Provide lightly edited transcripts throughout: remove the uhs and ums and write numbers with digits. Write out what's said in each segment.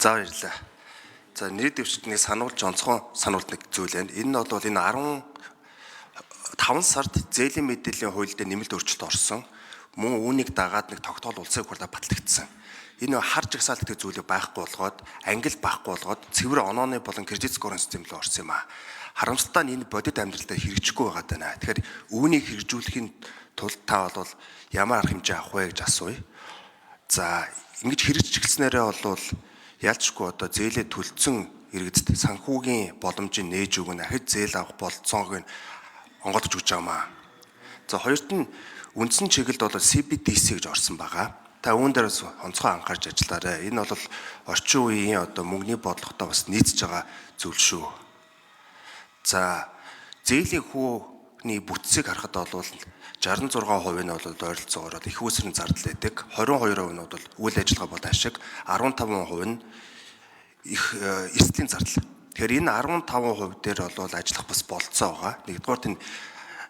За, баярлалаа. За, нэр дэвшилтнийг сануулж онцгой сануулт нэг зүйл байна. Энэ нь бол энэ 15 сард зээлийн мэдээллийн хууль дээр нэмэлт өөрчлөлт орсон. Мөн үүнийг дагаад нэг тогтоол улсын их хурлаар батлагдсан. Энэ хар жагсаалт гэдэг зүйлийг байхгүй болгоод, ангил байхгүй болгоод, цэвэр онооны болон credit score систем рүү орсон юм аа. Харамсалтай нь энэ бодит амьдралдаа хэрэгжихгүй байгаа даа. Тэгэхээр үүнийг хэрэгжүүлэхийн тулд та бол ямар арга хэмжээ авах вэ гэж асууя. За, ингэж хэрэгжиж эхэлснээрээ бол ялчгүй одоо зээлээ төлцсөн иргэдэд санхүүгийн боломжийг нээж өгнө, ахиж зээл авах бололцоог нь онгойлгож өгч байгаа маа. За, хоёрт нь үндсэн чиглэлд бол CBDC гэж орсон байгаа. Та үүн дээр бас онцгой анхаарч ажиллаарай. Энэ бол орчин үеийн одоо мөнгөний бодлоготой бас нийцж байгаа зүйл шүү. За, зээлийн хүүний бүтцийг харахад бол 66% нь бол ойролцоогоор их усрын зардал байдаг. 22% нь бол үйл ажиллагаа бол ашиг, 15% нь их эрсдлийн зардал. Тэгэхээр энэ 15% дээр бол ажиллах бас бололцоо байгаа. Нэгдүгээр энэ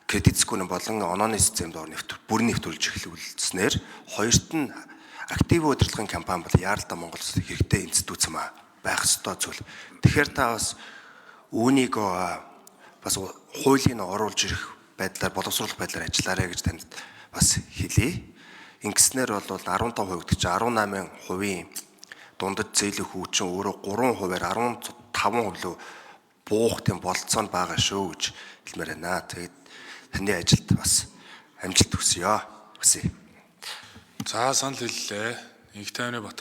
credit score болон онооны системд ор бүрэн нэвтрүүлж эхлүүлснээр, хоёрт нь актив удирдлагын компани бол яаралтай Монгол улсад хэрэгтэй институт юм а, байх ёстой зүйл. Тэгэхээр та бас үүнийг бас хуулийн оруулж ирэх байдлаар, боловсруулах байдлаар ажиллаарай гэж танд бас хэлье. Ингэснээр бол 15% гэдэг чинь 18%-ийн дундад зээлийн хүчин өөрөө 3%-аар 15% руу буух тийм бололцоо нь байгаа шүү гэж хэлмээр байна. Тэгээд таны ажилд бас амжилт хүсье. Хүсье. За, санал хэллээ. Инх тайвны Бат.